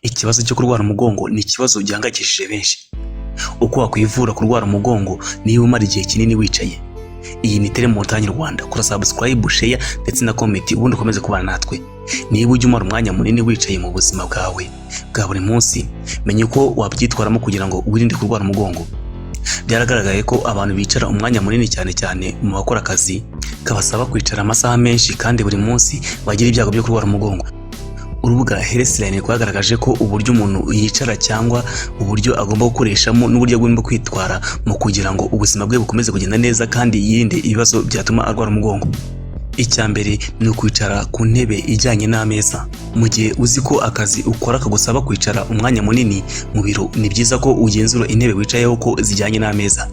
Ikibazo cyo kurwara umugongo ni ikibazo gihangayikishije benshi. Uko wakwivura kurwara umugongo niba umara igihe kinini wicaye. Iyi ni Telemontagne Rwanda. Kora subscribe, share ndetse na comment, ubundi ukomeze kubana natwe. Niba ujya umara umwanya munini wicaye mu buzima bwawe bwa buri munsi, menya uko wabyitwaramo kugira ngo wirinde kurwara umugongo. Byaragaragaye ko abantu bicara umwanya munini, cyane cyane mu bakora akazi kabasaba kwicara amasaha menshi kandi buri munsi, bagira ibyago byo kurwara umugongo. Urubuga Healthline rwagaragaje ko uburyo umuntu yicara cyangwa uburyo agomba gukoreshamo n'uburyo agomba kwitwara mu kugira ngo ubuzima bwe bukomeze kugenda neza kandi yirinde ibibazo byatuma arwara umugongo. Icya mbere ni ukwicara ku ntebe ijyanye n'ameza. Mu gihe uzi ko akazi ukora kagusaba kwicara umwanya munini mu biro, ni byiza ko ugenzura intebe wicayeho ko zijyanye n'ameza.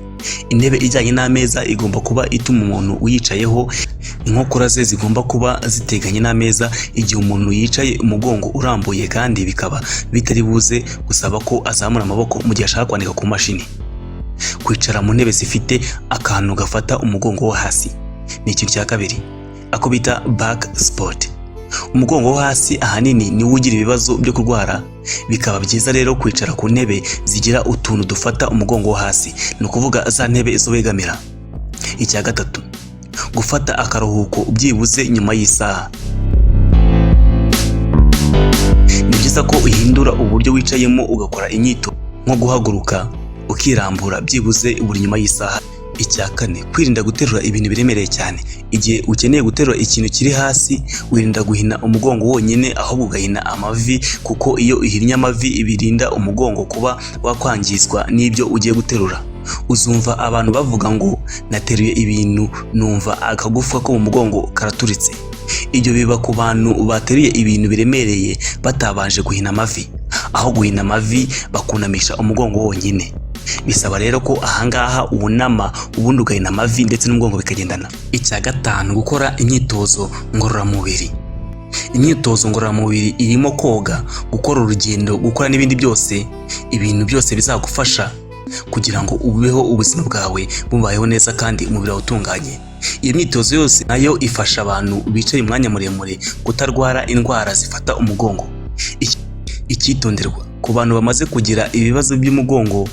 Intebe ijyanye n'ameza igomba kuba ituma umuntu uyicayeho inkokora ze zigomba kuba ziteganye n'ameza igihe umuntu yicaye umugongo urambuye, kandi bikaba bitari buze gusaba ko azamura amaboko mu gihe ashaka kwandika ku mashini. Kwicara mu ntebe zifite akantu gafata umugongo wo hasi ni ikintu cya kabiri, ako bita back support. Umugongo wo hasi ahanini niwo ugira ibibazo byo kurwara. Bikaba byiza rero kwicara ku ntebe zigira utuntu dufata umugongo wo hasi, ni ukuvuga za ntebe zo wegamira. Icya gatatu, gufata akaruhuko byibuze nyuma y'isaha. Ni byiza ko uhindura uburyo wicayemo, ugakora imyitozo nko guhaguruka ukirambura byibuze buri nyuma y'isaha. Icya kane, kwirinda guterura ibintu biremereye cyane. Igihe ukeneye guterura ikintu kiri hasi, wirinda guhina umugongo wonyine, ahubwo ugahina amavi, kuko iyo uhinnye amavi birinda umugongo kuba wakwangizwa n'ibyo ugiye guterura. Uzumva abantu bavuga ngo: "Nateruye ibintu numva akagufwa ko mu mugongo karaturitse." Ibyo biba ku bantu bateruye ibintu biremereye batabanje guhina amavi. Aho guhina amavi bakunamisha umugongo wonyine. Bisaba rero ko ahangaha wunama, ubundi ugahina amavi ndetse n'umugongo bikagendana. Icya gatanu, gukora imyitozo ngororamubiri. Imyitozo ngororamubiri irimo koga, gukora urugendo, gukora n'ibindi byose, ibintu byose bizagufasha kugira ngo ubeho ubuzima bwawe bubayeho neza kandi umubiri wawe utunganye. Iyo myitozo yose nayo ifasha abantu bicaye umwanya muremure kutarwara indwara zifata umugongo. Icyitonderwa ku bantu bamaze kugira ibibazo by'umugongo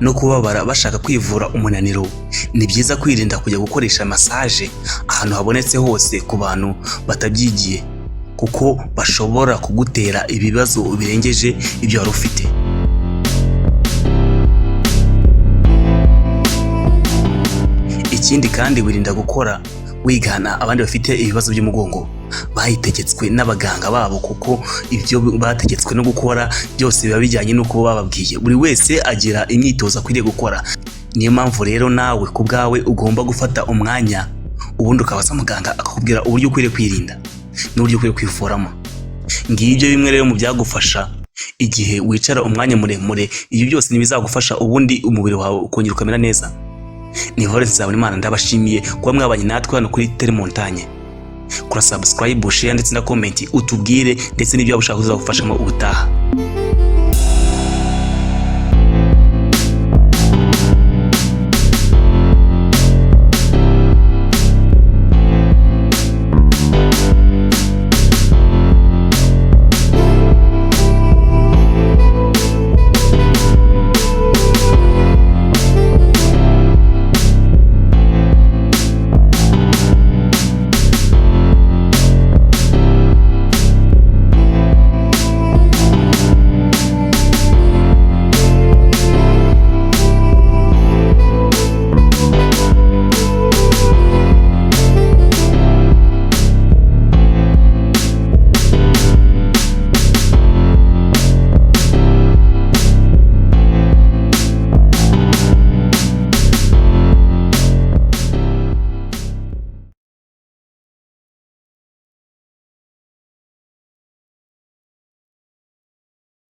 no kubabara bashaka kwivura umunaniro: ni byiza kwirinda kujya gukoresha massage ahantu habonetse hose ku bantu batabyigiye, kuko bashobora kugutera ibibazo birengeje ibyo wari ufite. Ikindi kandi, wirinda gukora wigana abandi bafite ibibazo by'umugongo bayitegetswe n'abaganga babo, kuko ibyo bategetswe no gukora byose biba bijyanye n'uko bababwiye. Buri wese agira imyitozo akwiriye gukora. Niyo mpamvu rero nawe ku bwawe ugomba gufata umwanya, ubundi ukabaza muganga akakubwira uburyo ukwiriye kwirinda n'uburyo ukwiye kwivuramo. Ngibyo bimwe rero mu byagufasha igihe wicara umwanya muremure. Ibyo byose ntibizagufasha, ubundi umubiri wawe ukongera ukamera neza. Ni Valence Nzabonimana, ndabashimiye kuba mwabanye natwe hano kuri Telemontagne. Kora subscribe, share ndetse na comment, utubwire ndetse n'ibyo waba ushaka kuzagufashamo ubutaha.